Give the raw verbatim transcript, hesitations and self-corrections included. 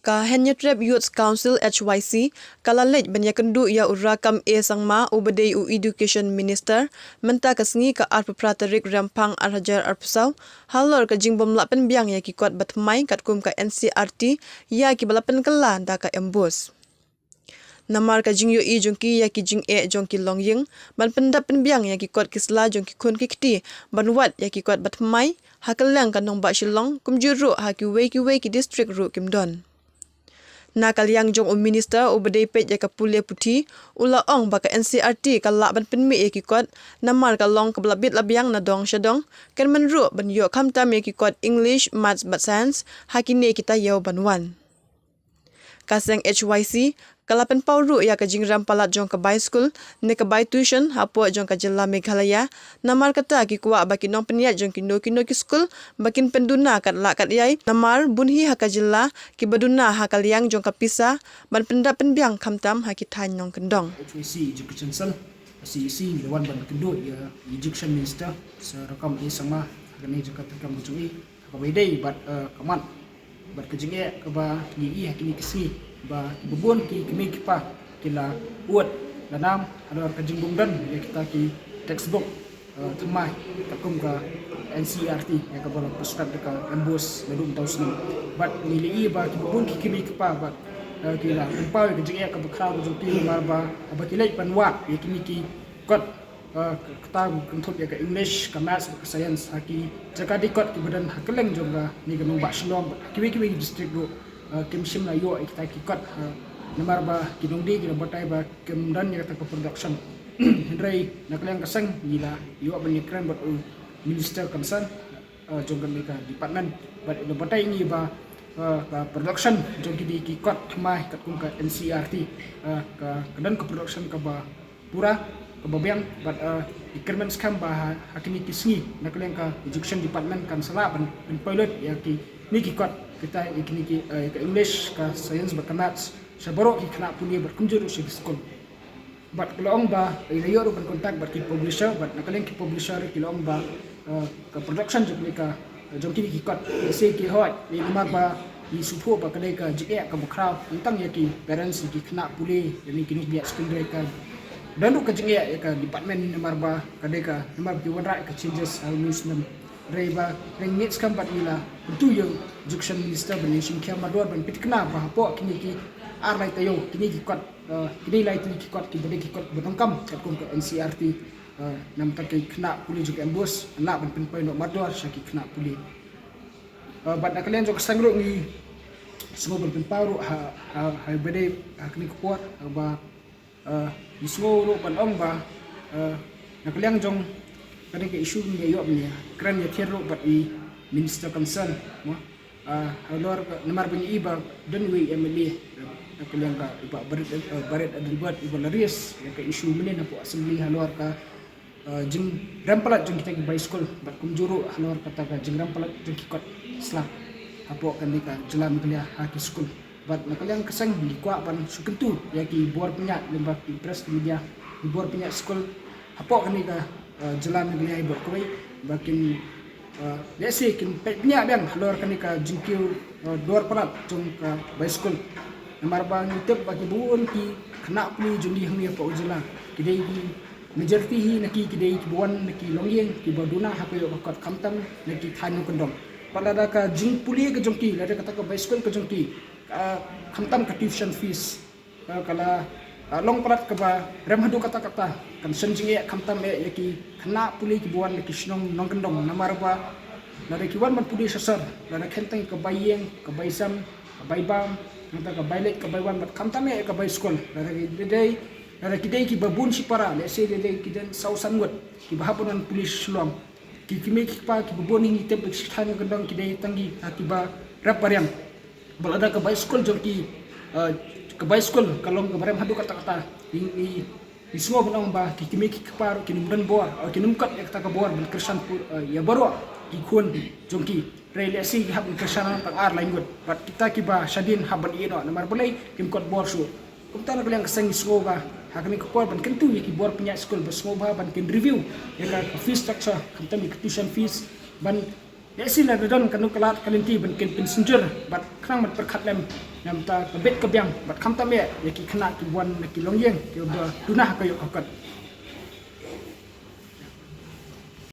Ka Hynñiewtrep Youth Council, H Y C, ka la leit ban ïakynduh ïa u Rakkam A Sangma, uba dei u Education Minister, mynta ka sngi, ka arphew phra tarik Rymphang ar hajar arphew saw, halor ka jingbym lah pynbiang ïa ki kot ba thymmai katkum ka N C E R T, ïa kiba la pynkylla da ka MBOSE. Namar ka jingïohi jong ki ïa ki jingeh jong ki longïing, ban pyndap pynbiang ïa ki kot ki sla jong ki khun ki kti, ban wad ïa ki kot ba thymmai, ha kylleng ka nongbah Shillong, kumjuh ruh ha kiwei kiwei ki district ruh kim don. Na ka liang jong u Minister uba dei peit ïa ka pule puthi, u la ong ba ka N C E R T ka lah ban pynmih ïa ki kot, namar ka long kaba la bit la biang na dong sha dong, kyrmen ruh ban ïoh khamtam ïa ki kot English, Maths bad Science, ha kine ki taïew ban wan. Ka seng H Y C, ka la pynpaw ruh ïa ka jingrem palat jong ka bai skul, ne ka bai tuition, hapoh jong ka jylla Meghalaya, namar kata ki kwah ba ki nongpynïaid jong kino kino ki skul, ba kin pynduna kat lah kat ïai, namar bun hi ha ka jylla, kiba duna ha ka liang jong ka pisa, ban pyndap pynbiang khamtam ha ki thaiñ nongkyndong. H Y C Education Cell, C E C, ngi la wan ban kynduh ïa Education Minister, Sir Rakkam A Sangma, ha kane jaka treikam ka jong i, ha kaba ïadei bad, eh, ka mat bad ka jingeh kaba ngi ïohi ha kine ki sngi, ba kiba bun ki kmie ki kpa ki la ud la nam halor ka jingbym don ïa kita ki textbook, eh, thymmai, katkum ka N C E R T, ïa kaba la puskut da ka MBOSE naduh mynta u snem. Bad ngi la ïohi ba kiba bun ki kmie ki kpa bad, eh, ki la pynpaw ïa ka jingeh kaba khraw ka jong ki namar ba, ba ki leit ban wad ïa kine ki kot, eh, ka, kata kynthup ïa ka English, ka Maths, ka Science, ha ki jaka dei kot kiba don ha kylleng jong kane ka nongbah Shillong, ha kiwei kiwei ki district ruh, eh, kim shym la ïoh ïa kita ki kot, eh, namar ba ki nongdie ki la batai ba kim don ïa kata ka production. Hynrei na ka liang ka seng ngi la ïoh ban ïakren bad u minister concern, eh, jong kane ka department. Bad i la batai ïa ngi ba, eh, ka production jong kine ki kot thymmai katkum ka N C E R T, eh, ka, ka don ka production kaba pura, kaba biang, bad, eh, i kyrmen skhem ba ha, ha kine ki sngi, na ka liang ka Education Department kan sa lah ban, ban pilot ïa kine ki kot, kita ïa kine ki, eh, ka English, ka Science bad ka Maths, sha baroh ki khynnah pule bad kumjuh ruh sha ki skul. Bad ki la ong ba, eh, i la ïoh ruh ban contact bad ki publisher, bad na ka liang ki publisher ki la ong ba, eh, ka production jong kine ka, eh, jong kine ki kot, eh, sa ki hoi, eh, namar ba ngi sngewthuh ba ka dei ka jingeh kaba khraw, tang ïa ki parents, ïa ki khynnah pule, ïa ki nongpynïaid skul, hynrei ka don ruh ka jingeh ïa ka department namar ba ka dei ka, namar ba ki wanrah ïa ka changes ha une u snem. Hynrei ba, hynrei ngi ngeit skhem bad ngi la kyntu ïa u Education Minister ban ïashim khia mardor ban pynthikna ba hapoh kine ki ar lai taïew, kine ki kot, eh, kine lai tylli ki kot kiba dei ki kot ba donkam katkum ka N C E R T, eh, namar ba ki khynnah pule jong ka MBOSE, lah ban pynpoi noh mardor sha ki khynnah pule. Eh, bad na ka liang jong ka seng ruh ngi sngew ban pynpaw ruh ha, ha, ha ba dei ha kane ka por, eh, ba, eh, ngi sngew ruh ban ong ba, eh, na ka liang jong kane ka issue ngi ïoh ban ïakren ïathied ruh bad i minister concern, mo. Ah, halor ka, namar ba ngi i ba don uwei u M L A, eh, na ka liang ka, i Bah Barit, eh, Barit Adelbert, i ba la raise ïa ka issue mynne hapoh assembly halor ka, eh, jingrem palat jong kita ki bai skul, bad kumjuh ruh halor kata ka jingrem palat jong ki kot sla hapoh kane ka jylla Meghalaya ha ki skul. Bad na ka liang ka seng ngi kwah ban shu kyntu ïa ki bor pynïaid, lyngba ki press media, ki bor pynïaid skul hapoh kane ka, eh, jylla Meghalaya, i bor kawei ba kin, eh, lehse kin peit bniah biang halor kane ka jingkiew, eh, dor palat jong ka bai skul. Namar ba ngi tip ba ki bun ki khynnah pule jong ngi hangne hapoh ka jylla ki dei ki majority hi na ki, ki dei kiba wan na ki longïing kiba duna ha ka ïoh ka kot, khamtam na ki thaiñ nongkyndong. Bad lada ka jingpule ka jong ki, lada kata ka bai skul ka jong ki, ka, khamtam ka tuition fees, ka, ka la, ka long palat kaba rem haduh katta katta, kan shem jingeh khamtam eh ïa ki khynnah pule kiba wan na ki shnong nongkyndong, namar ba lada ki wan ban pule sha sor, lada khein tang ka bai ïing, ka bai sem, ka bai bam, nangta ka bai leit ka bai wan, bad khamtam eh ka bai skul, lada ki dei, lada ki dei kiba bun shipara, lehse dei, dei ki don saw san ngut kiba hap ban pule sha Shillong. Ki kmie ki kpa kiba bun hi ngi tip ba ki sha thaiñ nongkyndong ki dei tang ki, ha, kiba rep ba riang. Bad lada ka bai skul jong ki, eh, ka bai skul ka long kaba rem haduh katta katta, ngi, ngi, ngi sngew ban ong ba ki kmie ki kpa ruh kin ym don bor, eh, kin ym kot ïa kata ka bor ban kyrshan pule, eh, ïa baroh ki khun jong ki. Hynrei lehse ki hap ban kyrshan tang ar lai ngut, bad kita kiba shadien hap ban ïeh noh, namar balei, kim kot bor shuh. Kumta na ka liang ka seng ngi sngew ba ha kane ka por ban kyntu ïa ki bor pynïaid skul ba sngewbha ban kin review ïa ka, ka fee structure, khamtam ïa ka tuition fees, ban Lehse la don kano ka lad ka lynti ban kin pynsynjur bad khnang ban pyrkhat lem namar ka bit ka biang bad khamtam eh ïa ki khynnah ki wan na ki longïing kiba duna ha ka ïoh ka kot.